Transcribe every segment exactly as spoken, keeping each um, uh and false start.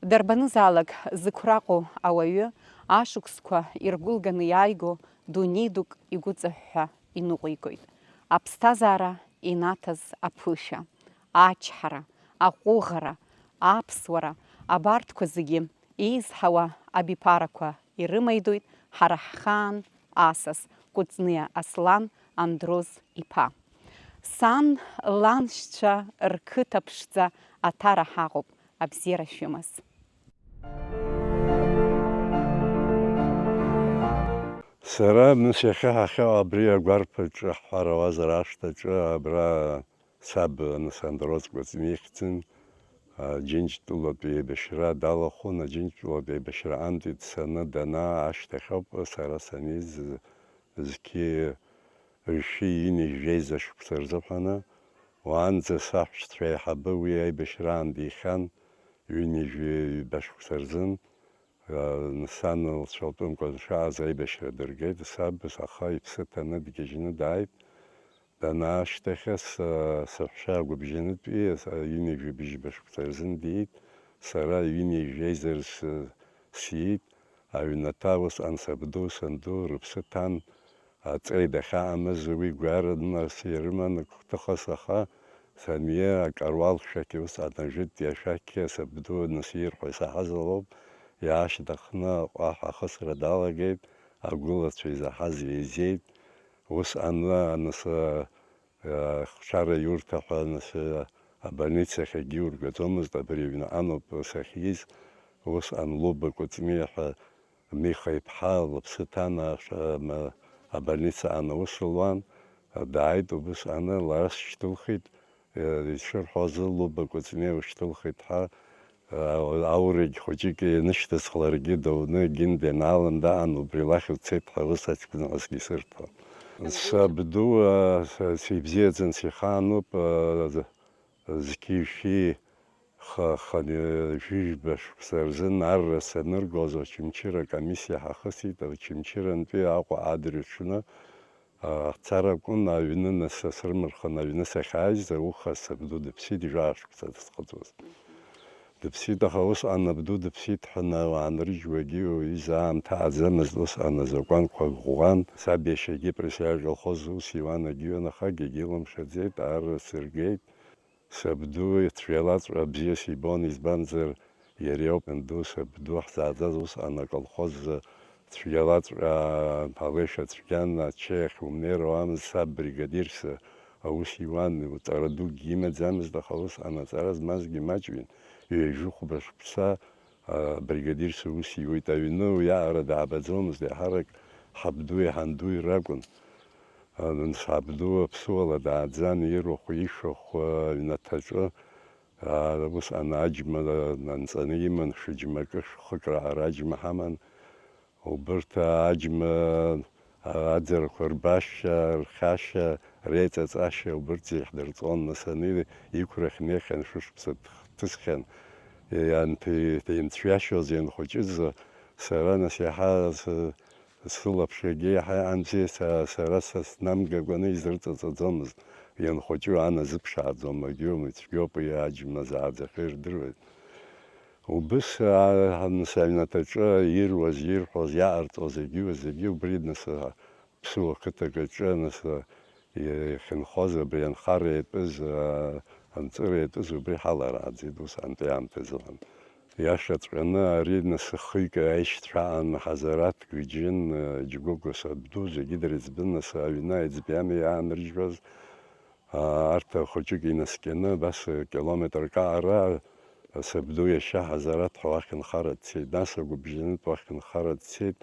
Дарбанызаалак зықәраҟоу ауаҩы ашықәсқәа иргәылганы иааиго дунеи дук игәыҵыҳәҳәа иныҟәигоит. Аԥсҭазаара инаҭаз аԥышәа, ачҳара, аҟәыӷара, аԥсуара, абарҭқәа зегьы еизҳауа абиԥарақәа ирымаидоит ҳара ҳхаан асас Кәыҵниа Аслан Андроз иԥа. Сан, ланшьцәа рқыҭа ԥшӡа Аҭара ҳаҟоуп, абзиара шәымаз. Сара, мыс, иахьа ҳахьыҟоу абри агәарԥ аҿы ҳҳәарауазар ашҭаҿы, абра саб, мыс, Андроз Кәыҵниа ихьӡын, Аџьынџьтәылатәи еибашьра далахәын, Аџьынџьтәылатәи еибашьраҟынтәи дцаны данаа ашьҭахь ауп сара саниз, зқьи жәшәи ҩынҩажәи жәеиза шықәса рзыҳәаны, уаанӡа саҳәшьцәа аиҳабы уи аибашьраан дихьан, ҩынҩажәи ҩба шықәса рзын, сан лцәалтәымкәа дшааз аибашьра дыргеит, саб аха иԥсы ҭаны дгьежьны дааит. Данаашьҭахьы сыҳәшьа агәыбжьанытәи ҩынҩажәи быжьба шықәса рзын диит, сара ҩынҩажәи жәеиза рзы сиит, аҩнаҭа усҟан сабду, санду рыԥсы ҭан, аҵеи дахьаамыз уи гәаара нас ирыман гәҭыхас, аха саниа акаруал шәақь усҟан ажәытәтәи ашәақь сабду нас ирҳәо исаҳаз лоуп, иаашьҭыхны аҟәаҳәа ахысра далагеит, агәылацәа изаҳаз еизеит, Ус аны, аныс, ахшара иурҭа ҳәа аныс, абольницахь егьиургаӡомызт, абри аҩны ануп сахьиз, ус ан Луба Кәыҵниа ҳәа Миха иԥҳа лыԥсы ҭан ашә-, м-, абольница ан аус луан, дааит убыс аны, лара сшьҭылхит, Ишырҳәоз, Луба Кәыҵниа ушьҭылхит ҳәа, аурыгь хәыҷык ианышьҭысх, ларгьы дауны, Гинда ианаалан даан, убри лахь уцеит ҳәа ус аҷкәынҳәа сгьы сырҭон. Сабду, сибзиаӡан, сихаануп, зқьи-шәи ха-, хани-, жәижәба шықәса рзын арра саныргоз Очамчыра акомиссиа ҳахысит, Очамчырантәи Аҟәа адырҩаҽны, Ацара акәын аҩны нас срымырхын, аҩны сахьааиз, ауха сабду дыԥсит, жәаа шықәса дызхыҵуаз. Дыԥсит, аха усҟан абду дыԥсит ҳәа ауаа анрыжьуагьы изы аамҭа ааӡамызт, усҟан азакәанқәа ӷәӷәан, саб иашьагьы Пресиа аколхоз ус иуан, агьион, аха акгьы илымшаӡеит, арра сыргеит. Сабду цәгьалаҵәҟьа бзиа сибон, избанзар, иара иоуп анду сабду ҳзааӡаз усҟан аколхоз цәгьалаҵәҟьа алеишәа цәгьан, ачаи ахьумнеир ауамызт, саб бригадирс аус иуан, ҵара дукгьы имаӡамызт, аха усҟан аҵара змазгьы маҷҩын, ҩажәи хәба шықәса абригадирс аус иуеит, аҩны уиаҟара даабаӡомызт, еиҳарак ҳабдуи ҳандуи ракәын. Анс ҳабду аԥсуала дааӡан, ирахә ишахә аҩнаҭаҿы, аа, усҟан аџьма анҵаны иман, шәыџьмакы, шәхык раара аџьма ҳаман. Убырҭ аџьма аӡарақәа рбашьа, рхьашьа, реиҵаҵашьа, убырҭ зегь ҳдырҵон, нас ани иқәрахь неихьан, шәышықәса дҭысхьан. Ианҭи-, ианцәиашоз, ианхәыҷыз, сара нас иаҳа сы-, Сылаԥш егьа иаҳа иаанӡа са, сара са снамгакәаны изырҵаҵаӡомызт, ианхәыҷу аназыԥшааӡом, агьиуми, цәгьоуп, уи аџьма зааӡахьоу ирдыруеит. Убыс, аа, нас аҩнаҭаҿы ируаз, ирҳәоз, иаҟарҵоз, егьиуа зегьы убри нас, аа, ԥсуа қыҭак аҿы, нас, аа, иахьынхоз, абри анхара иатәыз, аа, анҵыра иатәыз убри ҳаларааӡеит, ус аамҭа-аамҭазы. Иашаҵәҟьаны, ари нас хҩык аишьцәа аан Ҳазараҭ Гәиџьын, Џьгәыгәа сабду, зегьы дреиҵбын, нас аҩны аиҵбы иаанрыжьуаз, арҭ хәыҷык инаскьаны, абас километрк аҟара сабду иашьа Ҳазараҭ ҳәа уахь нхара дцеит, нас агәыбжьанытә уахь нхара дцеит,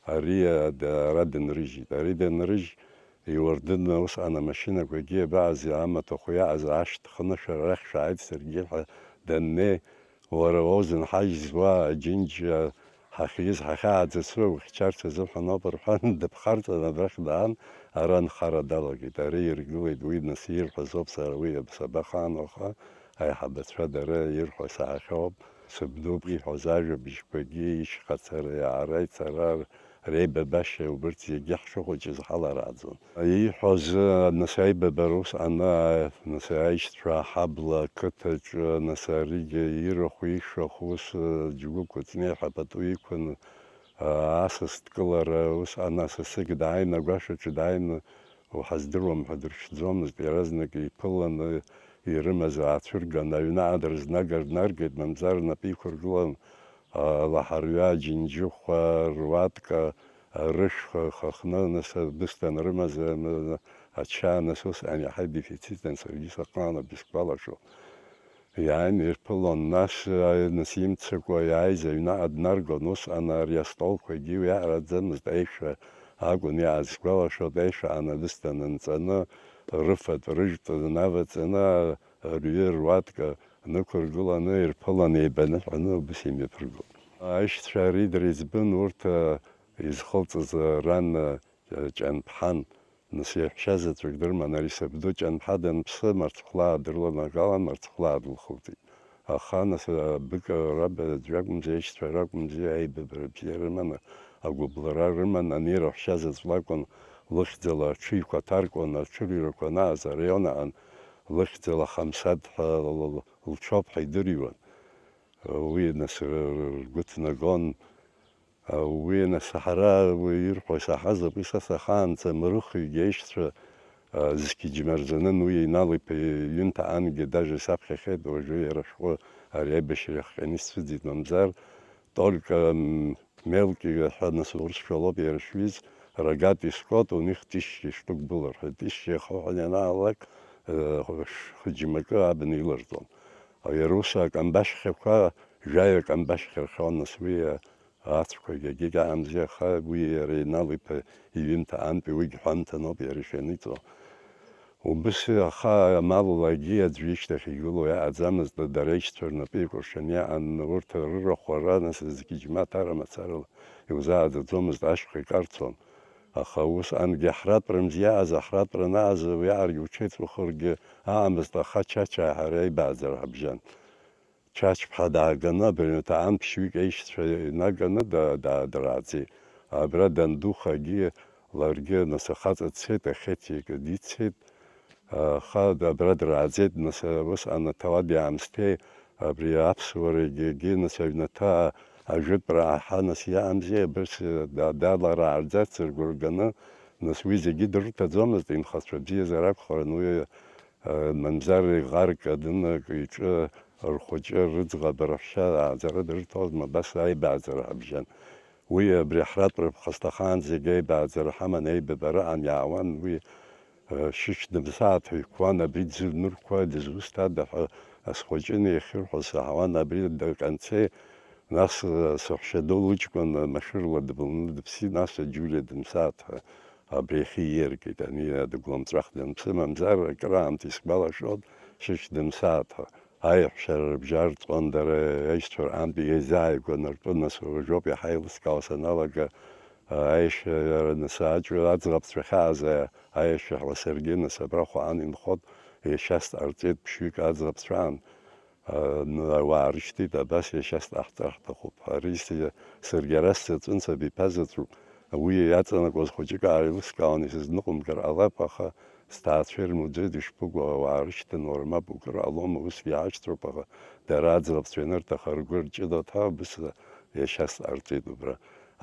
ари ара дынрыжьит. Ари данрыжь, Иуардын усҟан амашьынақәагьы иабаҟаз, амаҭәахә иаҟаз аашьҭхны шәара арахь шәааит, саргьы ҳәа даннеи, уара уоузынҳажьыз уа Аџьынџь ҳахьиз ҳахьааӡацо ухьчарц азыҳәан ауп рҳәан, дыԥхарҵан абрахь даан, ара анхара далагеит. Ара иргылеит, уи нас ирҳәаз ауп, сара уи сабахаанхо, аиҳабацәа дара ирҳәо саҳахьоуп, сабду иҳәоз ажәабжьқәагьы, ишьхацара, иаара ицара, реибабашьа убырҭ зегьы ҳшыхәыҷыз ҳаларааӡон. Ииҳәоз, нас, аибабара ус ана, нас, аишьцәа аҳабла ақыҭаҿы, нас, аригьы ирахә ишәахә ус, џьгәык Кәыҵниа ҳәа пату иқәын, асас дкылара ус ана, сасык дааины, агәашаҿы дааины, уҳаздыруам ҳәа дыршьӡомызт, иаразнак иԥыланы ирымаз аацәырган, аҩны аадырзнагар днаргеит, мамзар рнапы иқәыргылан, алаҳарҩа, аџьынџьыхәа, руатка, арышәха хахны, нас, абысҭа анрымаз, ача, нас, усҟан иаҳа идефицитан, саргьы сахаан абри сгәалашәо. Иааины ирԥылон, нас, нас имцакәа иааиз аҩнаҟа днаргон, усҟан ари астолқәагьы уиаҟараӡамызт, аишәа акәын иааз, сгәалашәоит, аишәа анабысҭа анынҵаны, рыфатә, рыжәтә наваҵаны, рҩы, руатка нықәыргыланы, ирԥылан, еибаныҳәаны, убыс имҩаԥыргон. Аишьцәа ари дара иӡбын, урҭ, а, изхылҵыз, а, ран, а, Ҷанԥҳан, нас, иаҳәшьа заҵәык дырман, ари сабду Ҷанԥҳа данԥсы, Марцхәлаа дрыланагалан, Марцхәлаа дылхылҵит. Аха, нас, а, бык, а, раб аӡә акәымзи, аишьцәа ракәымзи, аибабара бзиа рыманы, агәыблра рыман, ани раҳәшьа заҵә лакәын, лыхьӡала аҽыҩқәа ҭаркуан, аҽырҩрақәа анааз араион аҟан, лыхьӡала Хамсаҭ ҳәа л-, л-, лчоуп ҳәа идырҩуан. Уи, нас, р-, р-, ргәы ҭнагон. Уи, нас, ҳара уи ирҳәо исаҳаз ауп, са сахаанӡа Марыхҩгьы аишьцәа, а, зқьыџьма рзанын, уи Инал-иԥа иҩымҭа ангьы даже саԥхьахеит, уажәы иара ашәҟәы ари аибашьра иахҟьаны исцәыӡит, мамзар, только, м, мелкий ҳәа, нас, урысшәа лоуп иара шәҩыз, рогатый скот, у них тысячи штук было, рҳәеит, тысяча иахуҳәан ианаалак, э, ш-, хыџьмакы абна иларҵон. Иара ус акамбашьхьақәа, жәаҩа камбашьхьа рхион, нас, уи, а, ацәқәагь агьигьы аамзи, аха уи иара Инал-иԥа иҩымҭа антәи уигь ҳәамҭаноуп иара ишианиҵо. Убыс, аха амаллагьы аӡәы ишьҭахь игыло иаҟаӡамызт, дара аишьцәа рнапы еикәыршаны иаан, урҭ рырахә ара, нас, зқьыџьмаҭ ара мацарала иузааӡаӡомызт, ашьха икарцон. Аха усҟангьы ҳратә рымзи иааз, аҳратә ранааз, уи ааргьы уҽеиҵухыргьы аамызт, аха Чачаа ҳара аибааӡара ҳабжьан. Чачԥҳа дааганы, абри аҩнаҭа ан ԥшьҩык аишьцәа инаганы да-, да-, драаӡеит. Абра дандухагьы ларгьы, нас, ахаҵа дцеит, ахеҭ икы дицеит. Аха абра драаӡеит, нас, усҟан аҭауад иаамсҭеи абри аԥсуара егьигьы, нас, аҩнаҭа ажәытәра аҳа, нас, иаамзи, абырс да-, даларааӡарц ргәырганы, нас, уи зегьы дрырҭаӡомызт, инхацәа бзиазар акәхарын, уи, э, мамзар иӷарк адынак иҿы рхәыҷы рыӡӷаб раҳәшьа ааӡара дырҭозма, абас аибааӡара ҳабжьан. Уи абри ҳратәра ԥхасҭахаан зегьы аибааӡара ҳаман, аибабара аан иаауан, уи, э, шьыжь дымсааҭ ҳәа иқәуан, абри дзырнырқәа дызусҭада ҳәа асхәыҷы неихьырҳәо саҳауан, абри даканцеи, нас, э, саҳәшьаду лыҷкәын машәырла дбылны дыԥсит, нас Џьулиа дымсааҭ ҳәа абри ахьы ииаргеит, ани адгәламҵәах данԥсы, мамзар акыраамҭа исгәалашәон, шьыжь дымсааҭ ҳәа. Аиаҳәшьара рыбжьарҵон дара аишьцәа рҟынтәи еизааигәан ртәы, нас уажәоуп иаҳа еилыскаауа саналага, аишьа-, иара, нас, аҷ-, аӡӷабцәа хьааза аишьа ҳәа саргьы, нас, абра Хәаан инхот, еишьас дҟарҵеит ԥшьҩык аӡӷабцәаан, а, н-, ауаа рышьҭит, абас еишьас дҟаҳҵар ҳҭахуп. Ари си-, саргьы ара сзаҵәын, сабиԥа заҵәуп. Уи иаҵанакуаз хәыҷык ааилыскаауан, исызныҟәымгар ҟалап, аха сҭаацәа ирмуӡеит, ишԥыкәу, ауаа рышьҭан, уара мап укыр ҟалома, усгьы иаашьҭроуп, аха дара аӡӷабцәа ианырҭахха ргәы рҷыда ҭабыс, иашьас дҟарҵеит убра.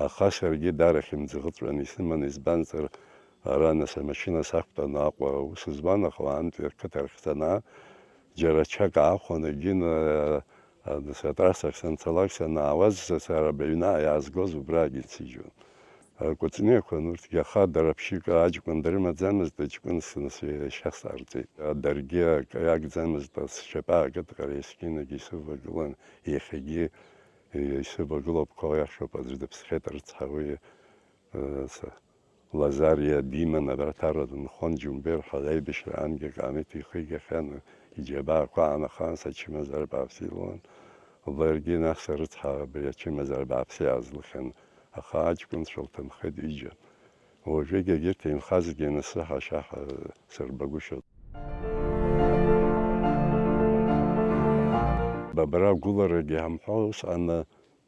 Аха саргьы даара хьымӡӷыҵәҟьаны исыман, избанзар, ара, нас, амашьына сақәтәаны Аҟәа аус зуан, аха уаантәи ақыҭа ахь санаа, џьара ачак аахәан, егьин, а, а, нас, атрассахь санцалак, санаауаз, са, сара абаҩнаҟа иаазгоз убраагьы инсыжьуан. Акәыҵниақәан урҭгьы, аха дара ԥшьҩык аҷкәын дрымаӡамызт, аҷкәын сынасҩы иашьа сҟарҵеит. Даргьы акы иагӡамызт, сшьапы аакыдҟьар, есқьынагьы исывагылан, иахьагьы исывагылоуп, қәа иашоуп, аӡә дыԥсхьеит, рыцҳа, уи, э, с-, Лазариа диман, абра Ҭара дынхон, Џьумбер ҳәа аибашьраангьы акаамеҭ ихигахьан, иџьабаақәа аанаханс ачымазара бааԥс илуан. Ларгьы нас рыцҳа абри ачымазара бааԥс иаазлыхьан, аха аҷкәынцәа лҭынхеит ҩыџьа. Уажәыгь егьырҭ инхазгьы анысыҳәа шаҳа сырбагәышьоит. Бабра агәыларагьы ҳамҳәо, усҟан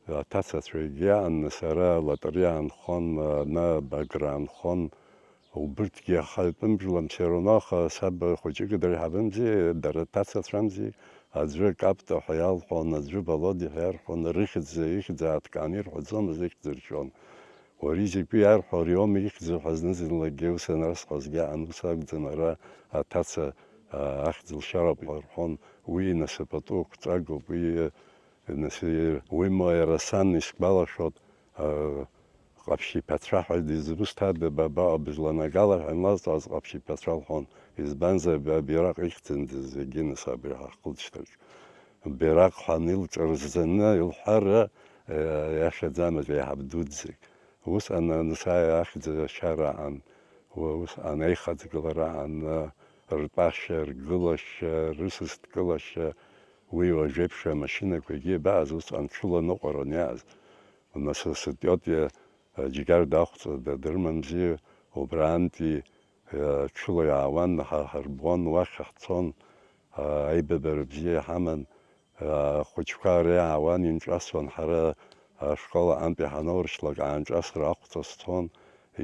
аҭацацәагьы аан, сара Латәриа аанхон, ана Багра аанхон, убырҭгьы ҳаитәымжәлан, все равно, аха саб хәыҷык дреиҳабымзи, дара ҭацацәамзи, аӡәы Капта ҳәа иалҳәон, аӡәы Володиа ҳәа иарҳәон, рыхьӡ, ихьӡ ааҭкааны ирҳәаӡомызт, ихьӡ ршьон. Уара изакәи иарҳәо, ари аума ихьӡ ҳәа зны-зынлагьы ус анрасҳәозгьы аан, ус акәӡам, ара аҭаца, а, ахьӡ лшьароуп ҳәа рҳәон, уи насыԥ атәы ақәҵагоуп, уи, нас, уимоу иара сан исгәалашәоит, а, Ҟаԥшь иԥацәа ҳәа дызусҭада, ба-, баҟа бызланагала ҳәа инлазҵааз Ҟаԥшь иԥацәа лҳәон, избанзар, ба-, бираҟ ихьӡындаз зегьы, нас, абри ҳахылҵшьҭраҿ. Бираҟ ҳәа анилҿырзаны илҳәар, э, иашаӡамызт, еиҳаб дуӡӡак. Усҟан анысааи ахьӡ ашьара аан, уа-, усҟан аихаҵгылара аан, ртәашьа, ргылашьа, рысас дкылашьа, уи уажәеиԥш амашьынақәагьы иабааз, усҟан ҽыла ныҟәаран иааз. Нас сытиотиа, э, Џьгьарда ахәҵа дадырмамзи, убраантәи, э, ҽыла иаауан, ҳа ҳарбон, уахь ҳцон, а, аибабара бзиа иҳаман. Ахәыҷқәа ара иаауан, инҿасуан, ҳара ашкол аҟынтәи ҳаноурышьҭлак аанҿасра ахәҵа сцон,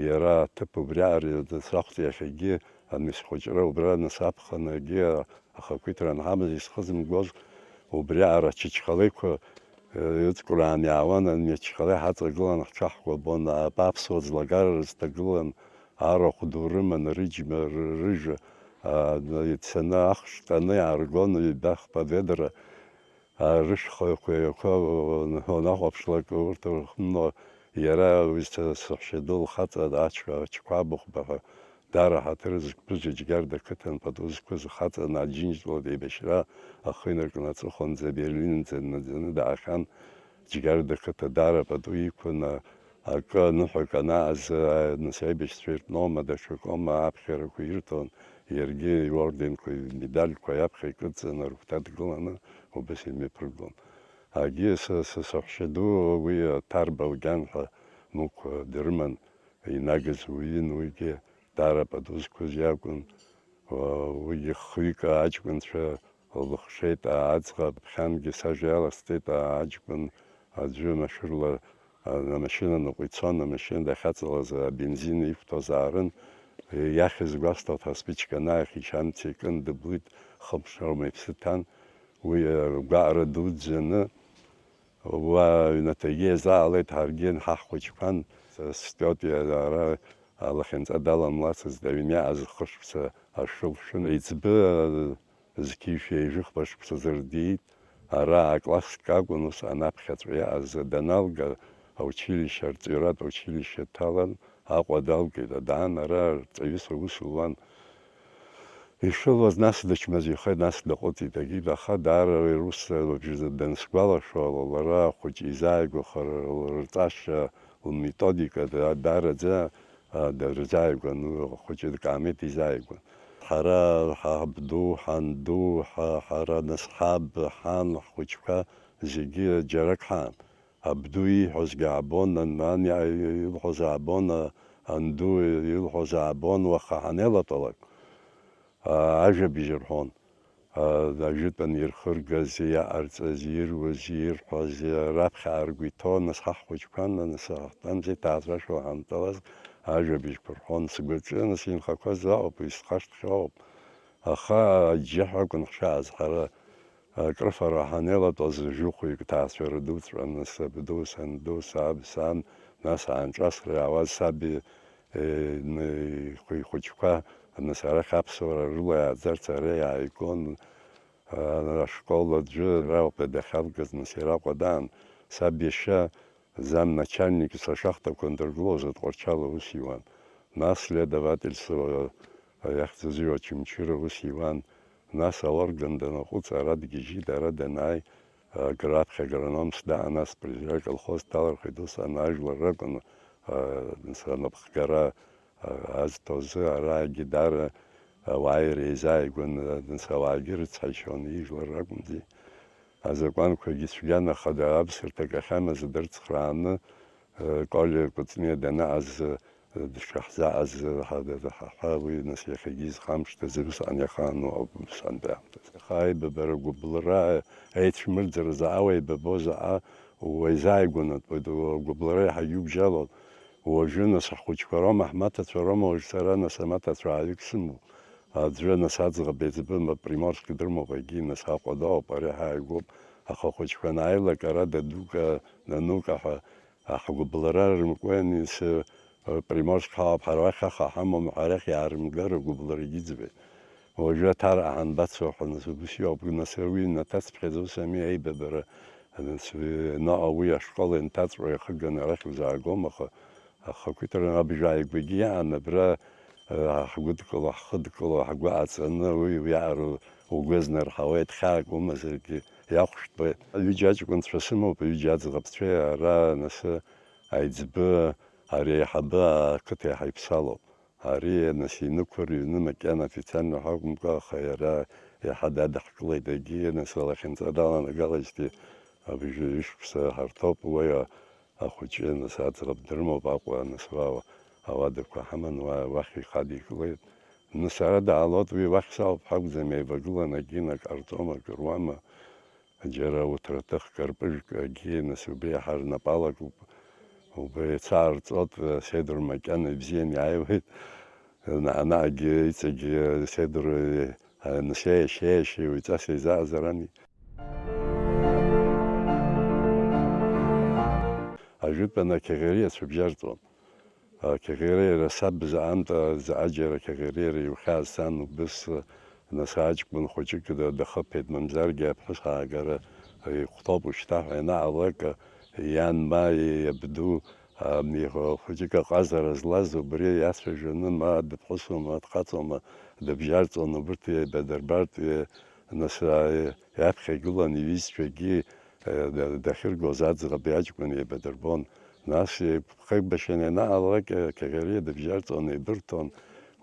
иара аҭыԥ убриаҟара сақәҵа, иахьагьы ани схәыҷра убра насаԥханы, егьи ахақәиҭра анҳамаз исхызымгоз, убриаҟара ачачхалеиқәа, э, ыҵкәраан иаауан, ани ачхалеи ҳаҵагылан ҳҽаҳкәабон, аԥсуа ӡлагара рызҭагылан, арахә ду рыман, рыџьма, ры-, рыжа, а, ицаны ахш ҟьаны иааргон ҩба-хԥа ведра, а, рышәхақәа иақәа, уанахәаԥшлак, урҭ рхымно, иара уи са-, саҳәшьаду лхаҵа ачқәа, ачқәа абыхәба ҳәа, даара ҳаҭыр зқәыз Џьгьарда қыҭан пату зқәыз хаҵан Аџьынџьтәылатә еибашьра ахы инаркны аҵыхәанӡа Берлинӡа днаӡаны даахьан. Џьгьарда қыҭа даара пату иқәын, акы аныҳәак анааз, нас аибашьцәа иртәноума, даҽакоума аԥхьарақәа ирҭон, иаргьы иорденқәа, имедальқәа иаԥхьа икыдҵаны рыгәҭа дгыланы убас имҩаԥыргон. Агьи са, са, саҳәшьаду уи Ҭарба Лгьан ҳәа Мықә дырман, инагаз уин, уигьы даара пату зқәыз иакәын. Уигьы хҩык аҷкәынцәа лыхшеит, аӡӷаб ԥхьангьы сажәа иаласҵеит, аҷкәын аӡәы машәырла, а, амашьына ныҟәицон, амашьына дахьаҵалаз абензин иқәҭәаз аарын, иахьыз гәасҭоит, ҳаспичка анаахьишь амца икын, дыблит, хымш роума иԥсы ҭан, уи, а, гәаҟра дуӡӡаны, уа аҩнаҭагьы иазаалеит, ҳаргьы ҳаҳхәыҷқәан, стәоуп, иара ара алахьынҵа даламлацызт, аҩны иааз хышықәса ашәы лшәын, еиҵбы, а, зқьи жәшәи жәыхԥа шықәса зырдиит, ара акласск акәын, ус анаԥхьаҵәҟьа иааз даналга, аучилишье, арҵаҩратә аучилишье дҭалан, Аҟәа далгеит, даан ара арҵаҩыс аус луан. Ишылуаз нас дычмазаҩхеит, нас даҟәыҵит, егьи, аха даара уи рус лыбжьазы дансгәалашәо, лара ахәыҷы изааигәахар лырҵашьа, лметодика да-, даараӡа, а, дырзааигәан, уи ахәыҷы дкаамеҭ изааигәан. Ҳара, ҳабду, ҳанду, ҳа-, ҳара нас ҳаб, ҳан, ҳхәыҷқәа зегьы џьарак ҳаан. Абду ииҳәозгьы аабон, ан-, ан-, илҳәоз аабон, а-, анду илҳәоз аабон, уаха ҳанеилатәалак, а, ажәабжь рҳәон. А, ажәытәан ирхыргаз, иаҟарҵаз, ируаз, ирҳәаз, раԥхьа ааргәы иҭон, нас ҳа ҳхәыҷқәан, нас ҳахәҭамзи, ҭаацәашәа ҳанҭалаз, ажәабжьқәа рҳәон. Сгәаҿы, нас, инхақәаз ыҟоуп, исхашҭхьоуп. Аха аџьџьаҳәа акәын ҳшааз ҳара. Акрыфара ҳанеилатәаз, жәохәҩык ҭаацәара дуҵәҟьан, сабду, санду, саб, сан, нас аанҿасра иаауаз саби, е, н-, ихәы-, ихәыҷқәа, нас арахь аԥсуара рыла иааӡарц ара иааигон, а, ашкол аӡәы Раупе дахьалгаз, нас иара Аҟәа даан, саб иашьа замначальник ишахтақәа андыргылоз Тҟәарчал аус иуан. Нас следовательство, а, иахьӡыз Очамчыра аус иуан. Нас аорган данаҟәыҵ, ара дгьежьит, ара данааи, а, раԥхьа агрономс даан, нас председатель аколхоз далырхит, усҟан ажәлар ракәын, а, нас анапхгара, а, азҭо азы, араагьы даара ауаа иреизааигәан, а, нас ауаагьы рыцҳаишьон, ижәлар ракәымзи. Азакәанқәагьы цәгьан, аха да-, абсырҭак ахьамаз дырцхрааны, э, Коле Кәыҵниа данааз, э, дшаҳзааз, э, ҳа-, ҳа-, ҳа-, уи нас иахьагьы изхамышҭыз, усҟан иахаану ауп, усҟантәи аамҭазы. Аха аибабара гәыбылра, еицәмырӡра заҟа уеибабо, заҟа уизааигәанатәуеит, угәыблра иаҳагьы угәжьалон. Уажәы, нас, ҳхәыҷқәа роума, ҳмаҭацәа роума, уажә сара, нас, амаҭацәа ааҩык сымоуп. Аӡәы, нас, аӡӷаб еиҵбы, ма Приморск дрымоуп, егьи, нас, Аҟәа дауп, ари ҳааигәоуп. Аха ахәыҷқәа анааилак, ара дадука, нанука ҳәа, ҳгәыблра рымкуа, нас, Приморск ҳауп, ҳара уахь аха ҳамам ҳәа арахь иаарымгар агәыблрагьы ӡбеит. Уажәы аҭара ҳанбацо ҳәа, нас, убыс иоуп, нас, уи наҭацԥхьаӡа ус ами аибабара, нас, уи наҟ уи ашкол инҭаҵәҟьа иахыганы арахь узаагом, аха ахақәиҭра абжа ааигәагьы иаан абра, э, ҳгәыдкыло, ҳхыдкыло, ҳгәы аҵаны, уи уиаара угәы азнарҳауеит, хьаак умазаргьы иахәшәтәуеит. Ҩыџьа аҷкәынцәа сымоуп, ҩыџьа аӡӷабцәеи ара, нас, аиҵбы, ари аиҳабы ақыҭа иаҳа иԥсалоуп. Ари, нас, инықәыр ҩны макьана официально ҳакәымкәа, аха иара иаҳа дадыҳкылеит, егьи, нас, лахьынҵа даланагалеижьҭеи абыжь ҩышықәса ҳарҭоуп, уи ахәыҷы, нас, аӡӷаб дрымоуп Аҟәа, нас, уа ауадақәа ҳаман, уа, уахь ихадикылеит. Нас, ара даалоит, уи уахь сауп ҳакәӡам, еивагылан, егьи, ак ҟарҵома, ак руама. Џьара уҭраҭых кырпыжәк агьи, нас, убри иаҳа рнапы алакуп. Убри еицаарҵоит, Седор макьана ибзианы иааиуеит. Ана-, анаагьы иҵегьы Седор, э, анышьа иашьа-иашьа уаҩҵас еизааӡарами. Ажәытәан ақьаӷьариа цәыбжьарҵон. Ақьаӷьариа саб заҟант, заҟаџьара ақьаӷьариа иухьааз сан убыс, нас аҷкәын хәыҷык да-, дахыԥеит, мамзаргьы аԥҳәыс аагара ихәҭоуп ушьҭа ҳәа ианаалак, иан ма иабду, а, ихәыҷык аҟазара злаз убри иацәажәаны, ма дыԥҳәысума, дхаҵоума, дыбжьарҵон, убырҭ еибадырбартә, нас, а, иаԥхьа игылан иҩызцәагьы, э, да-, дахьыргоз аӡӷаб иаҷкәын еибадырбон. Нас еиқәԥхеибашьаны ианаалак, э, Кьаӷьариа дыбжьарҵон, еибырҭон.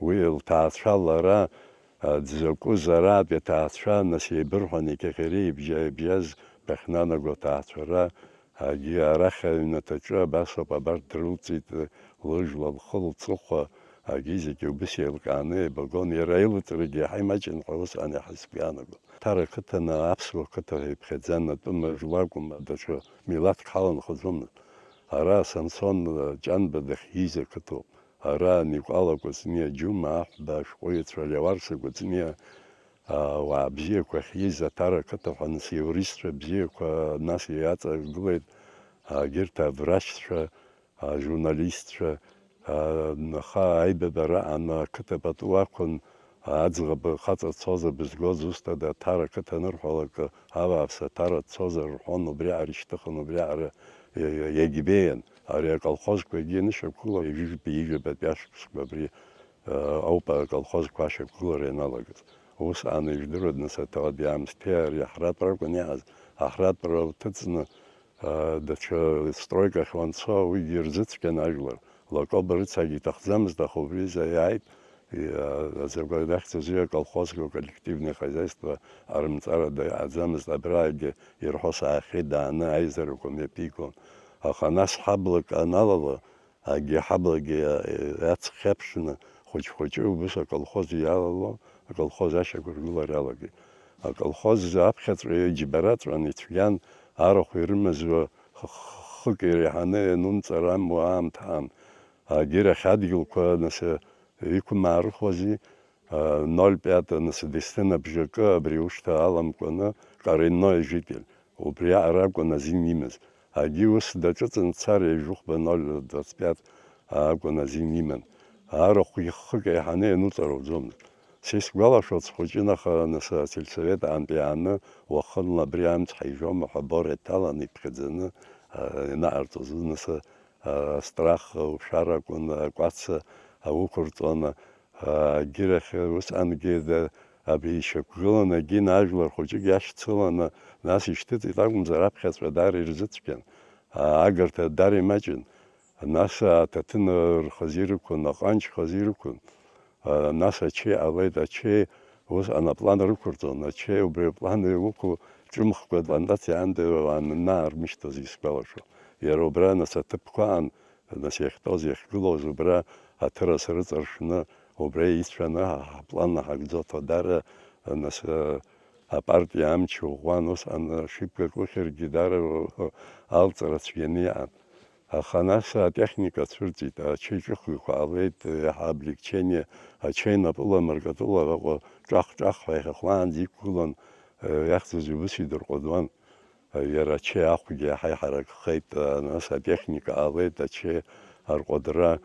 Уи лҭаацәа лара, э, дзакәыз аратәи аҭаацәа, нас еибырҳәон, Кьаӷьариа ибжьа-, ибжьаз дахьнанаго аҭаацәара, агьи арахь аҩнаҭаҿы абас ауп, абарҭ дрылҵит, э, лыжәла, лхы, лҵыхәа, агьи зегьы убыс еилкааны еибагон, иара илыҵрагьы иаҳа имаҷын ҳәа усҟан иаҳа сгәы иаанагон. Ҭара қыҭаны аԥсуа қыҭа ҳәа иԥхьаӡан, атәым жәлакәым, даҽа милаҭк ҳаланхаӡомызт. Ара Самсон Ҷанба дахьиз ақыҭоуп. Ара Никәала Кәыҵниа, Џьума Аҳәба ашәҟәыҩҩцәа, Леуарса Кәыҵниа, ауаа бзиақәа ахьиз Аҭара ақыҭа ҳәа, нас, иуристцәа бзиақәа, нас, иаҵагылеит, егьырҭ аврачцәа, ажурналистцәа, а, аха аибабара аан ақыҭа пату ақәын, аӡӷаб хаҵа дцозар бызгоз, ус ҭада Аҭара ақыҭа анырҳәалак, авааԥс Аҭара дцозар рҳәон, убриаҟара ишьҭыхын, убриаҟара иа-, иа-, иагьбеиан. Ари аколхозқәагьы анышьақәгыла, ҩажәи жәаба-ҩажәи жәабатәи ашықәсқәа абри, а, ауп аколхозқәа ашьақәгылара ианалагаз. Усҟан ижәдыруада, нас, аҭауад иаамсҭеи ари аҳратәра акәын иааз. Аҳратәра уҭыҵны, а, даҽа стройкахь уанцо, уигьы ирзыцәгьан ажәлар. Лакоба рыцагьы иҭахӡамызт, аха убри изы иааит, и-, а, азакәан ахьӡ азы аколхозқәа, коллективное хозяйство арымҵара даҟаӡамызт, абраагьы ирҳәо саахьеит, дааны аизарақәа мҩаԥигон. Аха нас ҳаблак аналала, Агьи ҳаблагьы, э, аҵх хьаԥшны, хәыҷ-хәыҷы убыс аколхоз иалало, аколхоз ашьақәыргылара иалагеит. Аколхоз аԥхьаҵәҟьа иџьбараҵәҟьаны ицәгьан, арахә ирымазуа х-, х-, хык иреиҳаны ианунҵара амуа аамҭа аан. Агьырахь адгьылқәа, нас, э, иқәмаарыхуази, а, ноль пять, нас, Десны абжакы абри ушҭа аламкәаны, коренной житель, убриаҟара акәын азин имаз. Агьи ус даҿыҵын дцар, ҩажәихәба ноль двадцать пять акәын азин иман. Арахә иххык еиҳаны иануҵарауӡомызт. Са исгәалашәоит, схәыҷын, аха нас асельсовет аантәи ааны, уахынла абри амц ҳаижьома ҳәа абора иҭалан иԥхьаӡаны, а, ианаҟарҵоз, нас, а, астрах, ушәара акәын, акәац, а, уқәырҵон, Агьырахь усҟангьы да-, абри ишьақәгыланы, агьина ажәлар хәыҷык иашьцыланы, нас ишьҭыҵит акәымзар, аԥхьаҵәҟьа даара ирзыцәгьан, а-, агарҭа даара имаҷын. Нас аҭаҭын рхазы ирықәын, аҟанҷ хазы ирықәын. А, нас ачеи ҟалеит, ачеи усҟан аплан рықәырҵон, ачеи убри аплан иуқәу ҿымхкәа аплантациа аанда уааннаармышьҭуаз исгәалашәо. Иара убра нас аҭыԥқәа аан, Нас иахьтәоз, иахьгылоз убра аҭырас рыҵаршәны, убра ицәаны ҳа-, ҳаплан наҳагӡо Ҭодара, нас, э, апартиа амч ӷәӷәан, усҟан шыԥгак ухьыргьы даара алҵра цәгьаны иҟан. Аха нас атехника цәырҵит, ачеиҿыхҩқәа ҟалеит, иаҳа облегчение, ачеи напыла, мыркатыла, аҟәа ҿах-ҿах ҳәа иахьахәлаанӡа иқәгылан, иахьӡыз ус идырҟәыдуан. Иара ачеи ахәгьы иаҳа иҳаракхеит, нас атехника ҟалеит, ачеи арҟәадра,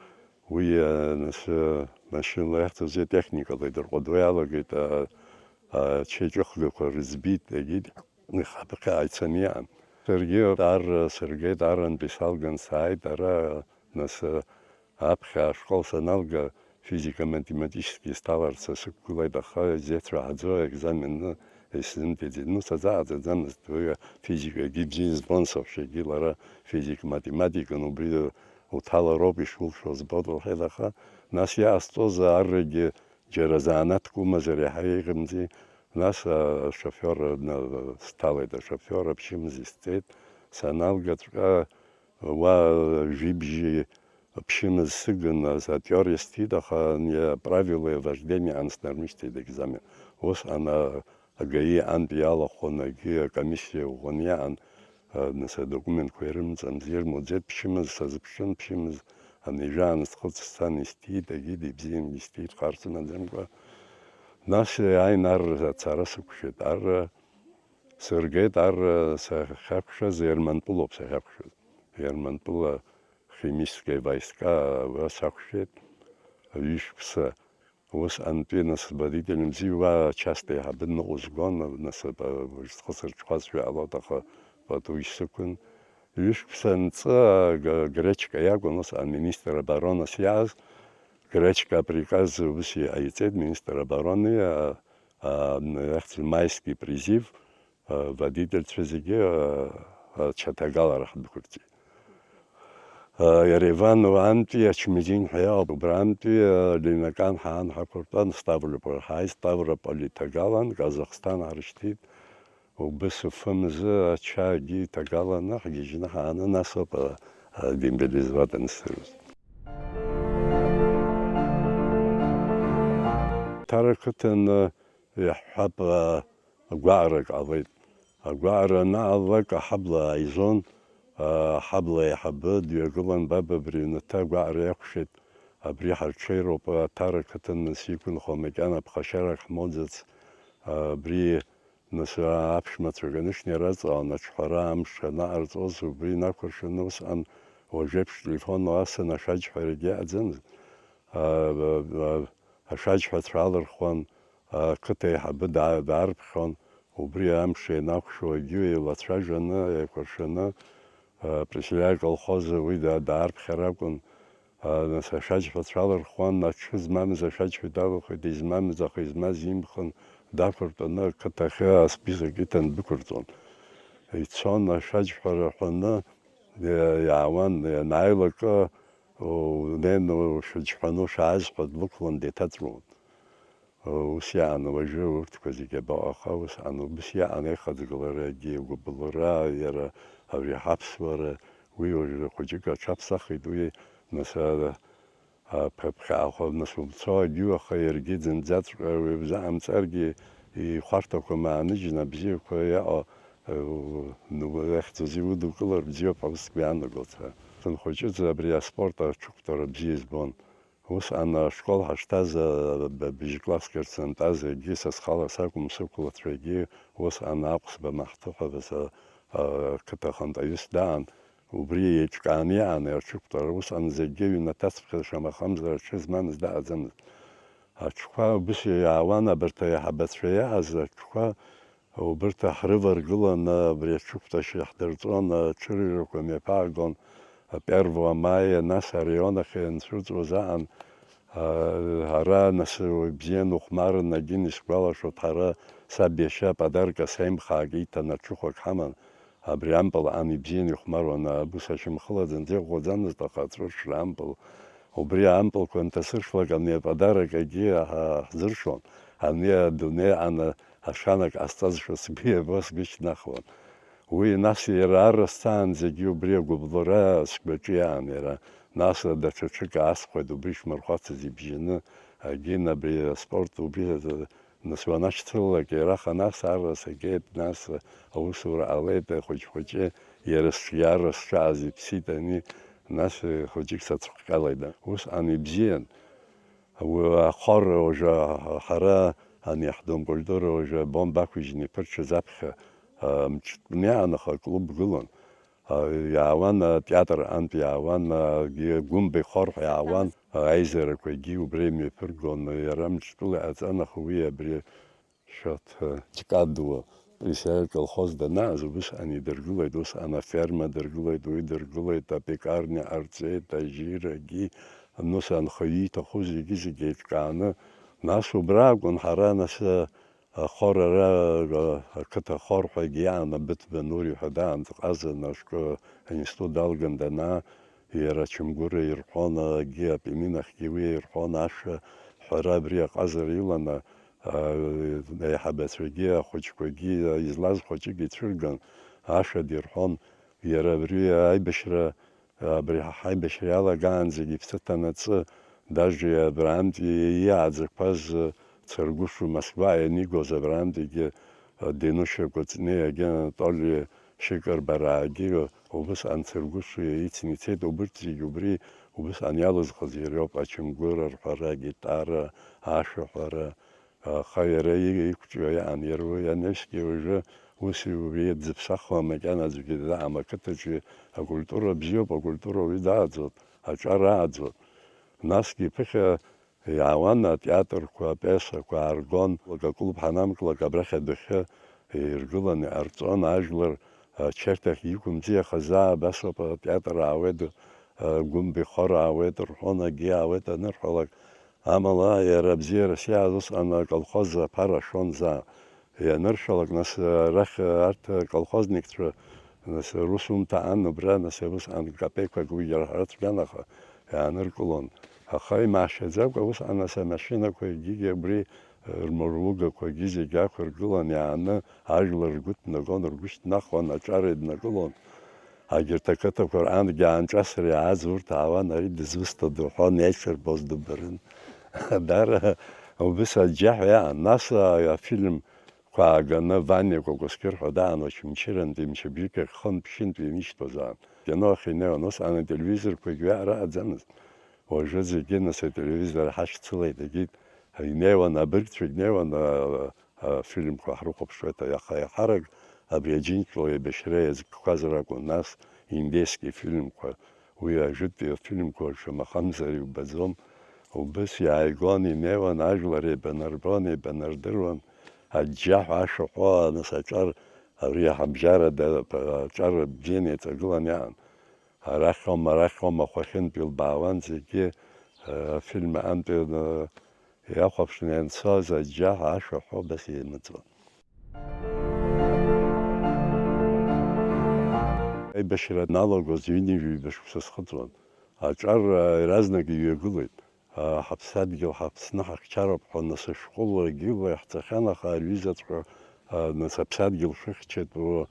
уи, нас, машьынала иахьӡыз атехникала идырҟәыдуа иалагеит, ачеиҿыхҩқәа рыӡбит, егьит. Ихаԥхьа ицаны иҟан. Саргьы ар сыргеит, арантәи салган сааит ара, нас, аԥхьа ашкол саналга, физико-математически сҭаларц сықәгылеит, аха изеицәаҳаӡо аекзаменны исзымҭеит. Ну, сазааӡаӡамызт, уи афизикагьы бзиа избон саҳәшьагьы, лара физик-математикан, убри уҭалароуп ишулшо збоит, лҳәеит, аха нас иҟасҵоз аррагьы џьара занааҭк умазар иаҳа еиӷьымзи. Нас ашофер сҭалеит, ашофер аԥшьымз исҵеит, саналгаҵәҟьа уа жәибжьи ԥшьымз сыгын, атиориа сҭит, аха ани аправила вождения ансҭнармышьҭит аекзамен. Усҟан агаи антәи иалахәын, агьи акомиссиа ӷәӷәаны иаан, нас адокументқәа ирымҵамзи, ирмуӡеит, ԥшьымз сазыԥшын, ԥшьымз анижәаан схы сцан, исҭиит, агьи дибзиан, исҭиит, хар сымаӡамкәа. Нас иааин ар ацара сықәшәеит, ар сыргеит, ар сахьақәшәаз Ермантәылоуп сахьақәшәаз. Ермантәыла химические войска уа сақәшәеит, ҩышықәса. Усҟантәи нас водитель мзиуа ачаст еиҳабы дныҟәызгон, нас, уажә схы сырҽхәазшәа иҟалоит, аха пату исықәын. Ҩышықәса анҵы, г-, Гречка иакәын усҟан министр обороны сиааз, Гречка априказ ус иҟаиҵеит министр обороны, а, а, иахьӡыз майский призыв, а, водительцәа зегьы, а, ачаҭагалара ҳдәықәырҵеит. Ереван уаантәи Ачмедин ҳәа иҟоуп, убрантәи Ленакан ҳаан ҳақәыртәан, Ставрополь ҳааит, Ставрополь иҭагалан, Казахсҭан ҳрышьҭит, убыс уфымзы ачагьы иҭагаланы ҳгьежьны ҳааны, нас ауп, а, а, демобилизовать анысырыз. Ҭара қыҭан, а, иаҳҳәап, а, агәаҟрак ҟалеит. Агәаҟра анаалак, аҳабла ааизон, аҳабла аиҳабы дҩагылан, баб, абри аҩнаҭа агәаҟра иақәшәеит, абри ҳарҽеироуп, Аҭара қыҭан нас иқәынхо макьана ԥхашьарак ҳмоуӡац, абри нас аԥшәмацәа канышьна ираҵаауан, аҿҳәара амш анаҟарҵоз, убри инақәыршәаны усҟан уажәеиԥш телефонла ас анашәаџьҳәарагьы иаӡамызт. Ашәаџьҳәацәа алырхуан, ақыҭа аиҳабы даа-, даарԥхьон, убри амш ианақәшәо, егьи еилацәажәаны, еикәыршаны, а, Преслиа аколхоз уи да-, даарԥхьар акәын. А, нас ашәаџьҳәацәа алырхуан, аҽы змамыз ашәаџьҳәаҩ далырхуеит, измамыз, аха измаз имхын, дақәыртәаны ақыҭахьы асписок иҭан дәықәырҵон. Ицон ашәаџьҳәара ҳәаны, иа-, иаауан, ианааилакы, унеины ушәаџьҳәаны ушааз ҳәа длықәлан деиҭаҵәуон. Ус иаан, уажәы урҭқәа зегьы абаҟа, аха усҟан убыс иаан аихаҵгыларагьы, агәыбылра, иара абри ҳаԥсуара, уи уажәы хәыҷык аҽаԥсахит, уи нас, а, а, ԥыԥхьаҟа нас умцо агьу, аха иаргьы зынӡаҵәҟьа уи узаамҵаргьы, ихәарҭақәа мааныжьны абзиақәа иаҟа, а, у-, ну, ахьӡ узидукылар бзиоуп ҳәа усгьы иаанагоит сара. Сынхәыҷыз абри аспорт аҽықәтәара бзиа избон. Усҟан ашкол ҳашҭаз, а, б-, быжь класск рцынтәаз, егьи са схала сакәым, сықәлацәагьы усҟан Аҟәсба Маҳҭы ҳәа, а, а, қыҭа хантәаҩыс даан, убри еиҿкааны иааны аҽықәтәара, усҟан зегьы ҩнаҭацәгьа шамахамзар аҽы змамыз дааӡамызт. Аҽқәа убыс иаауан, абарҭ аиҳабацәа иааз аҽқәа, убырҭ ҳрываргыланы абри аҽықәтәашьа иаҳдырҵон, аҽырҩрақәа мҩаԥаагон, Первого мая, нас араион ахь ианцәырҵуаз аан, а, ара нас уаҩ бзианы ухәмарны, агьын исгәалашәоит, ҳара саб иашьа подарка сеимхаак иҭан, аҽыхәак ҳаман, абри ампыл ан ибзианы ихәмаруан, абыс ашьамхыла зынӡа иӷәӷәаӡамызт, аха аҵәыршра ампыл, убри ампылқәа анҭасыршлак, ани аподарок агьи аҳ-, ҳзыршон, ани адунеи ан ашанак ҟасҵазшәа сгәы иабо сгәы шьҭнахуан. Уи нас иара арра сцаанӡагьы убри агәыбылра сгәаҿы иаан иара. Нас даҽа ҽык аасхәеит, убри шәмырхәацыз ибжьаны, агьин абри аспорт убри Нас уанашьцылалак, иара ханас арра сагеит, нас аусура ҟалеит, хәыҷ-хәыҷы иара сҿиара сшааз иԥсит ани, нас хәыҷык сацәхҟьалеит. Усҟан ибзиан. Уи ахор уажәы ҳара ани ҳдом культура уажәы абомба ақәыжьны иԥырҽыз аԥхьа, а, мҿтәны иаан, аха аклуб гылан. А, иаауан атеатр антә, иаауан, а, ги-, Гәымба ихор ҳәа иаауан, а, аизарақәагьы убра имҩаԥыргон, иара мҿтәыла иҟаҵан, аха уи абри Шәаҭ, а, Ҷкадуа, Писариа колхоз данааз, убысҟан идыргылеит, усҟан аферма дыргылеит, уи дыргылеит, апекарниа ҟарҵеит, ажьирагьы, нас анхаҩы иҭаху зегьы-зегьы еиҿкааны, нас убра акәын ҳара, нас, а, ахор ара, а, ақыҭа ахор ҳәагьы иаан, Абыҭба Нури ҳәа даанӡа ҟазан ашкол аинститут далган данаа, иара ачамгәыр аирҳәон, агьи апианиноахьгьы уи аирҳәон, ашәа ҳәара абри аҟазара иланы, а, аиҳабацәагьы, ахәыҷқәагьы, излаз хәыҷык ицәырган, ашәа дирҳәон. Иара абри аибашьра, абри ҳа ҳаибашьра иалагаанӡагь иԥсы ҭанаҵы, даже абрантәи иааӡақәаз Царгәыш Москва ианигоз абрантәигьы, Денушьа Кәыҵниагьы, Анатоли Шьыкарбараагьы, убысҟан Царгәыш ицны ицеит, убырҭ зегьы убри убысҟан иалызхыз иара иоуп, ачамгәыр арҳәара, агитара, ашәаҳәара, аха иара и-, иқәҿио иаан, иара уи анешьгьы уажәы ус убри дзыԥсахуа макьана аӡәгьы даам, ақыҭаҿы акультура бзиоуп, акультура уи дааӡот, аҿар ааӡот. Насгьы иԥыхьа Иаауан атеатрқәа, апиесақәа ааргон, аклуб ҳанамкылак абрахь адәахьы иргылан иҟарҵон, ажәлар ачарҭахь иқәымҵи, аха заа абас ауп атеатр аауеит, Гәымба ихор аауеит рҳәон, акгьы аауеит анырҳәалак. Амала иара абзиарас иааз усҟан аколхоз аԥара ашон заа. Ианыршәалак, нас, арахь, арҭ аколхозникцәа, нас, русумҭа аан убра, нас, усҟан капеиқәак уигьы рацәгьан, аха иааныркылон. Аха имаашьаӡакәа, усҟан, нас, амашьынақәа егьигьы убри, рмыругақәагьы зегьы ақәыргылан, иааны ажәлар ргәы ҭнагон, ргәы шьҭнахуан, аҿар еиднакылон. Агьырҭ ақыҭақәа рҟангьы аанҿасра иааз урҭ аауан, ари дызусҭада уҳәон, иаиҽырбоз дыббарын. Даара убыс аџьџьаҳәа иаан. Нас, а, афильм қәа ааганы Ваниа Кәакәасқьыр ҳәа даан, Очамчырантәи мчыбжьык ахь хынтә-ԥшьынтә инишьҭуазаан. Кино ахь инеиуан, усҟан ателевизорқәагь уи аҟара ыҟаӡамызт. Уажәы зегьы, нас, ателевизор ҳашьцылеит, егьит, инеиуан, абыргцәагь неиуан, а, афильмқәа ҳрыхәаԥшуеит, аха еиҳарак абри Аџьынџьтәыла еибашьра иазкқәаз ракәын, нас индески фильмқәа, уи ажәытәи афильмқәа шамахамзар иубаӡом, убыс иааигон, инеиуан, ажәлар еибанарбон, еибанардыруан, аџьџьаҳәа ашәаҳәо, нас аҿар, абри аҳабжьарада аҿар бзианы еиҵагылан иаан. Арахь аума, арахь аума, ахәахьынтә илбаауан зегьы, афильм аҟынтәи, э, иахәаԥшны ианцоз аџьџьаҳәа ашәаҳәо абас еимыҵуан. Аибашьра аналагоз ҩынҩажәаҩба шықәса схыҵуан. Аҿар, а, иаразнак иҩагылеит. А, ҳаԥсадгьыл ҳаԥсны ҳахьчароуп ҳәа, нас, ашәҟәылагьы ила иаҳҵахьан, аха аҩызаҵәҟьа, а, нас, аԥсадгьыл шәыхьчеит, уа,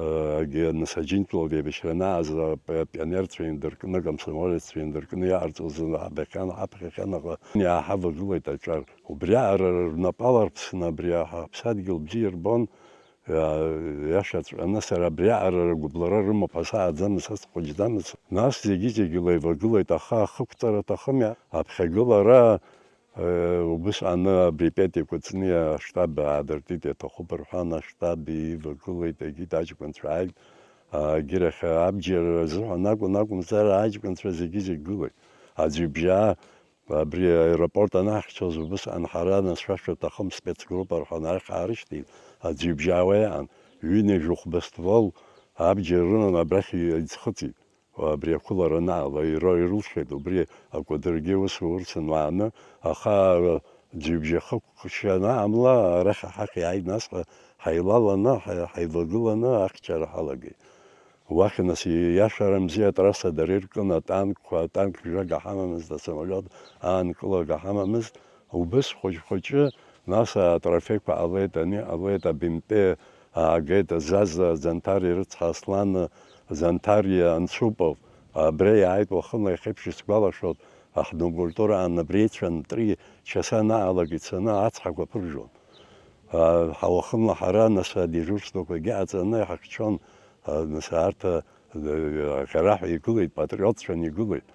а, агьи, нас, Аџьынџьтәылатә еибашьра анааз, а, п-, пионерцәа еиндыркны, комсомолеццәа еиндыркны иҟарҵоз ҳабахьан, ҳаԥхьахьан, аха иааҳавагылеит аҿар. Убриаҟара рнапала рԥсны абри аҳ-, ҳаԥсадгьыл бзиа ирбон, Иа-, иашаҵәҟьаны, сара абриаҟара ргәыбылра рымоуп ҳәа сааӡамызт, са схәыҷӡамызт. Нас зегьы-зегьы леивагылеит, аха ахықәҵара аҭахыми, аԥхьагылара, э, убысҟаны абри Петя Кәыҵниа аштаб аадыртит, иаҭахуп рҳәан, аштаб иивагылеит, егьит аҷкәынцәа ааит, агьырахь абџьар азыҳәан акәын, акәымзар аҷкәынцәа зегьы-зегь гылеит. Аӡҩыбжьаа Абри аеропорт анаҳхьчоз убысҟан ҳара, нас, шәа шәаҭахым спецгруппа рҳәан, арахь ҳаарышьҭит, аӡҩыбжьаауа иаан, ҩынҩажәи хәба ствол абџьар рыманы абрахь иӡхыҵит. Абри ақәылара анаала иро-, ирылшеит, убри акәадыргьы ус урцын уааны, аха ӡҩыбжьа хықәкшьа анаамла, арахь ҳахь иааит, нас ҳа-, ҳаилаланы, ҳа-, ҳаивагыланы ахьчара ҳалагеит. Уахь, нас, иашарамзи атрасса дара иркын атанкқәа, атанк жәага ҳамамызт, асамолиот аанкылага ҳамамызт. Убыс хәыҷ-хәыҷы, нас, атрофеиқәа ҟалеит, ани ҟалеит, абимпе аагеит, Заза Занҭариа рыцҳа Аслан Занҭариа Анцупов, абра иааит уахынла иахьеиԥш исгәалашәоит, аҳдомкультураан абри ицәан Три Часа анаалак ицаны ацҳақәа ԥыржәон. Ҳауахынла ҳара, нас, адежурствақәагьы ҟаҵаны иҳахьчон, нас, арҭ аӷьараҳәа игылеит, патриотцәан игылеит.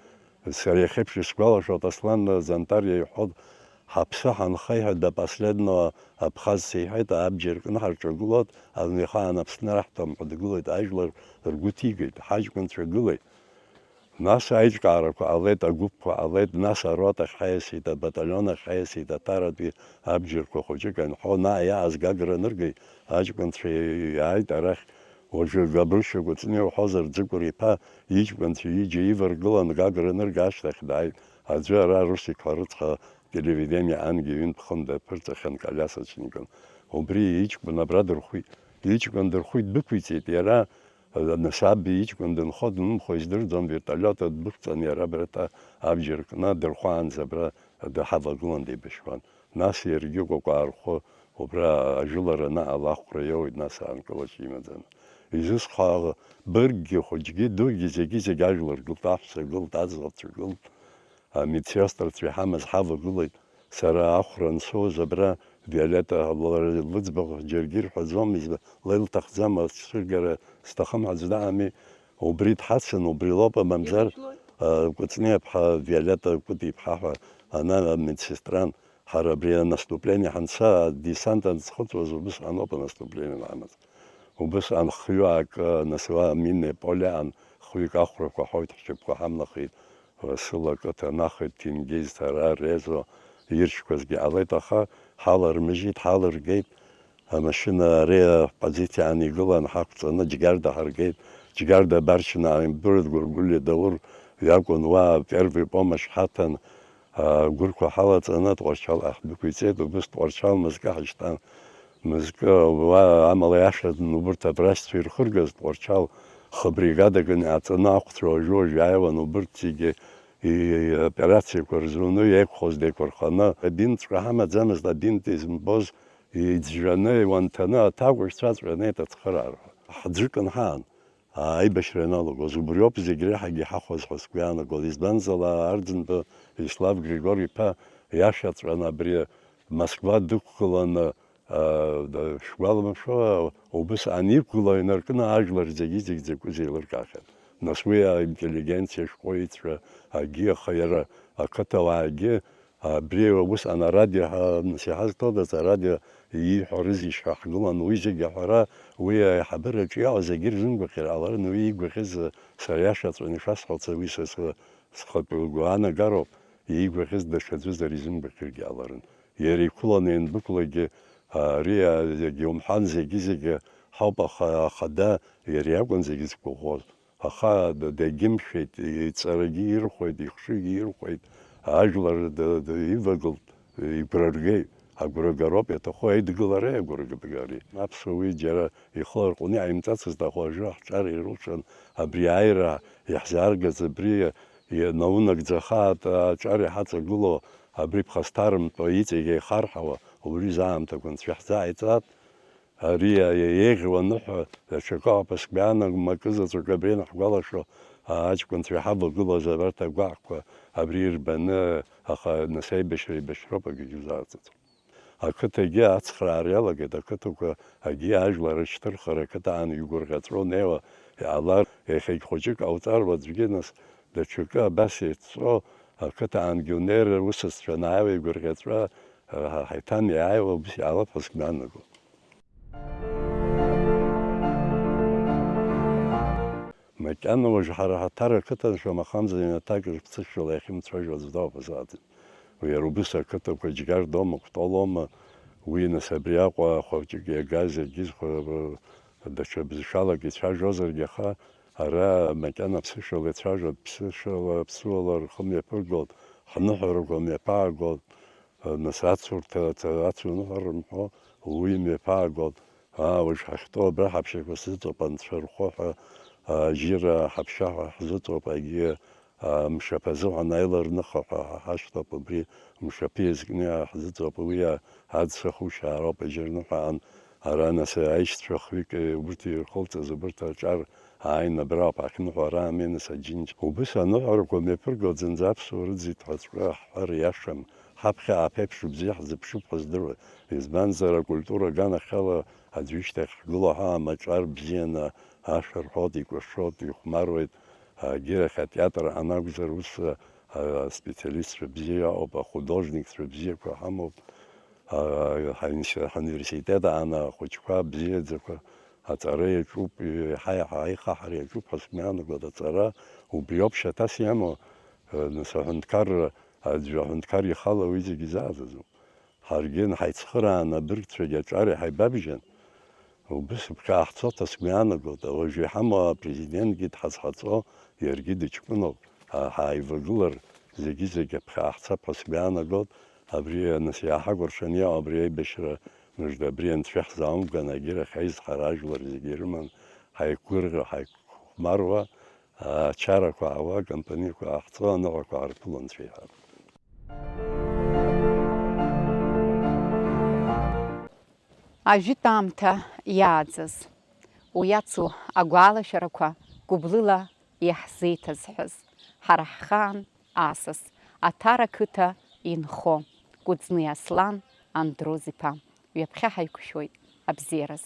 Сара иахьеиԥш исгәалашәоит, Аслан Зантар иҳәон, ҳаԥсы ҳанхеиҳәа, до последного абхазцәа иҳәеит, абџьар кны ҳарҿагылоит, аҩны ихаан Аԥсны раҳҭом ҳәа дгылеит, ажәлар ргәы ҭигеит, ҳаҷкәынцәа гылеит. Нас аиҿкаарақәа ҟалеит, агәыԥқәа ҟалеит, нас аротахь ҳаиасит, абаталион ахь ҳаиасит, Аҭаратәи абџьарқәа хәыҷык анҳәо, наҟ иааз Гагра аныргеит, аҷкәынцәа иааит арахь. Уажәы Габрушьа Кәыҵниа уҳәозар, Ӡыкәыр иԥа иҷкәынцәа ҩыџьа иваргылан, Гагра анырга ашьҭахь дааит. Аӡәы ара Русик ҳәа рыцҳа телевидение ангьы ҩынтә-хынтә даԥырҵахьан, Калиас Очников. Убри иҷкәын абра дырхәит. Иҷкәын дырхәит, ддәықәиҵеит иара. Нас аб иҷкәын дынхо днымхо издырӡом, вертолиот дықәҵан иара абраҭа абџьар кны дырхәаанӡа абра дҳавагылан деибашьуан. Нас иаргьы Кәакәаа рхәы убра ажәылара анаҟала ахәра иоуеит, нас аанкылашьа имаӡам. Изусхәаала, бырггьы, хәыҷгьы, дугьы, зегьы-зегь ажәлар гылт, аҳәса гылт, аӡӷабцәа гылт, амедсестрцәа иҳамаз ҳавагылеит. Сара ахәра ансоуз абра Виолетта лара лыӡбахә џьаргьы ирҳәаӡом, изба-, леилҭахӡам, ацәыргара сҭахым ҳәа аӡә даами, убри дҳацын, убри лоуп, мамзар, а, Кәыҵниаԥҳа Виолетта Кәыти-иԥҳа ҳәа, ана медсестран, ҳара абри анаступление ҳанца, адесант анцхыҵуаз, убысҟаноуп анаступление анҳамаз. Убысҟан хҩык, нас уа минное поле аан, хҩык ахәрақәа ҳауит, ҳшьапқәа ҳамнахит. Расыла ақыҭа нахеит, Ҭенгиз, Ҭара, Резо иршьқәазгьы ҟалеит, аха ҳалармыжьит, ҳалыргеит. Амашьына ари апозициа аан игылан, ҳақәҵаны Џьгьарда ҳаргеит. Џьгьарда абаршьна аимдурит, Гәыргәлиа Даур иакәын уа первый помощь ҳаҭан, агәырқәа ҳалаҵаны Тҟәарчалҟа ҳдәықәиҵеит, убыс Тҟәарчал мызкы ҳашьҭан. Мызкы уа амала иашаӡан убырҭ абрашьцәа ирхыргаз, Тҟәарчал хыбригадак иааҵаны ахәцәа уажәы-уажәы иааиуан, убырҭ зегьы и-, операциақәа рзуны еиқәхоз деиқәырханы, абинтәҵәҟьа ҳамаӡамызт, абинт изымбоз иӡәӡәаны, иуанҭаны, аҭакәажә цәаҵәҟьаны еиҭацхыраара. Ҳӡәыкын ҳаан. Аибашьра ианалагоз, убриоуп зегь реиҳагьы иҳахәоз ҳәа сгәы иаанагон, избанзар, Арӡынба Виачлав Григор-иԥа иашаҵәҟьаны абри Москва дықәгыланы, аа, да-, шәгәаламшәо, убыс аниқәгыла инаркны ажәлар зегьы-зегь закәыз еилыркаахьан. Нас уи аинтеллигенциа ашәҟәыҩҩцәа агьи, аха иара ақыҭауаагьы Абри усҟан арадио ҳа-, нас иҳазҭодаз, арадио ииҳәарызеишь ҳәа ҳгылан, уи зегьы аҳәара, уи аиҳабыраҿы иҟаз зегьы ирзымгәаӷьыр ҟаларын, уи иигәаӷьыз, сара иашаҵәҟьаны ишасҳәалц, уи са схы-, схатәы гәаанагароуп, иигәаӷьыз даҽаӡәызар изымгәаӷьыргьы ҟаларын. Иара иқәыланы иандәықәлагьы, ари, а, зегьы умҳәан, зегьы-зегьы ҳауп, аха ахада иара иакәын зегьы згәаӷьуаз. Аха д-, дагьымшәеит, иҵарагьы ирхәеит, ихшыҩгьы ирхәеит, ажәлар д-, д-, ивагылт, игәра ргеит, агәра гароуп иаҭаху аидгылареи агәра гареи. Аԥсуа уи џьара ихы ларҟәны иааимҵацызт, аха уажәы ҳҿар ирылшан, абри аиааира иаҳзааргаз, абри ианаунагӡа ахаатә аҿар иҳаҵагылоу, абри ԥхасҭарымтәуа иҵегь еихарҳауа, убри рзы аамҭақәа анцәа иаҳзааиҵааит. Ари еиӷьу аныҳәа, даҽакы ауп, сгәы иаанагом, акы заҵәык абри ианаҳгәалашәо, аҷкәынцәа иҳавагылаз абарҭ агәаҟқәа абри ирбаны, аха нас аибашьра еибашьроуп, акгьы узааӡаӡом. Ақыҭагьы ацхраара иалагеит, ақыҭақәа агьи ажәлар рышьҭырхра, ақыҭа аан игәырӷьаҵәа унеиуа иҟалар, иахьагь хәыҷык ҟауҵар, уаҵәгьы нас даҽакы абас еицҵо, ақыҭа аангьы унеир, усасцәа анааиуа игәырӷьаҵәа, ҳа-, ҳаиҭан иааиуа убыс иаалап ҳәа сгәы иаанагом. Макьана уажә ҳара ҳаҭар ақыҭан шамахамзар ҩнаҭак рыԥсышәала иахьымцәажәо аӡә дауп азааӡан. Уи иара убыс ақыҭақәа Џьгьардоума, Кәтолоума, уи нас абри Аҟәа хәыҷык иагаз, иагьыз хәы-, даҽа бызшәалак ицәажәозаргьы, аха ара макьана ԥсышәала ицәажәоит, ԥсышәала, ԥсыуала рхы мҩаԥыргоит, ҳныҳәарақәа мҩаԥаагоит. Нас ацурҭа, ацуныҳәа рымҳәо, уи мҩаԥаагон. Аа, уажә ҳахьтәоу абра ҳаԥшьақәа сзыҵоуп, анцәа рхәы ҳәа, ажьира ҳаԥшьа ҳәа ҳзыҵоуп, агьи, а, мшаԥ азыҳәан аиларныха ҳәа ҳашьҭоуп, убри мшаԥы иазкны ҳзыҵоуп, уи, а, аӡ сахушьаароуп, ажьырныҳәа аан, ара нас аишьцәа хҩык, убырҭ ирхылҵыз, убырҭ аҿар ааины абраоуп ҳахьныҳәо, ара аминус аџьынџь. Убыс аныҳәарақәа мҩаԥырго зынӡа аԥсуа рыӡит ҳәаҵәҟьа ҳҳәар иашам. ҳаԥхьа ааԥеиԥш бзиа ҳзыԥшуп ҳәа здыруеит. Избанзар, акультура аганахьала аӡәы ишьҭахь ҳгыло ҳаама аҿар бзианы ашәа рҳәоит, икәашоит, ихәмаруеит. Агьырахь атеатр анакәзар, ус, а, аспециалистцәа бзиа ыҟоуп, ахудожникцәа бзиақәа ҳамоуп. А, ҳаинс-, ҳуниверситет аан ахәыҷқәа бзиаӡақәа аҵара иаҿуп, еиҳа-еиҳа аихаҳара иаҿуп ҳәа сгәы иаанагоит. Аҵара убри ауп шьаҭас иамоу, а, нас аҳәынҭқарра, аӡәы аҳәынҭқар ихала уи зегьы изааӡаӡом. Ҳаргьы нҳаицхырааны абыргцәагьы аҿар иҳаибабжьан, убыс ԥхьаҟаҳҵоит ҳәа сгәы иаанагоит. Уажә иҳамоу апрезидентгьы дҳазхаҵо, иаргьы дыҷкәыноуп. Ҳа-, ҳааивагылар, зегьы-зегьы ԥхьаҟаҳцап ҳәа сгәы иаанагоит. Абри, нас, иааҳакәыршаны иҟоу абри аибашьра мыжда, абри анцәа иаҳзаумган, агьырахь аизҳара ажәлар зегьы ирыман, ҳаиқәгәырӷьо, ҳаиқәхәмаруа, ачарақәа аауа, акомпаниақәа ҟаҳҵо, аныҳәақәа аарԥыло анцәа иҳәап. Ажәытә аамҭа иааӡаз, уи иацу агәалашәарақәа гәыблыла иаҳзеиҭазҳәаз, ҳара ҳхаан асас, Аҭара қыҭа инхо, Кәыҵниа Аслан Андрозиԥа, ҩаԥхьа ҳаиқәшәоит абзиараз.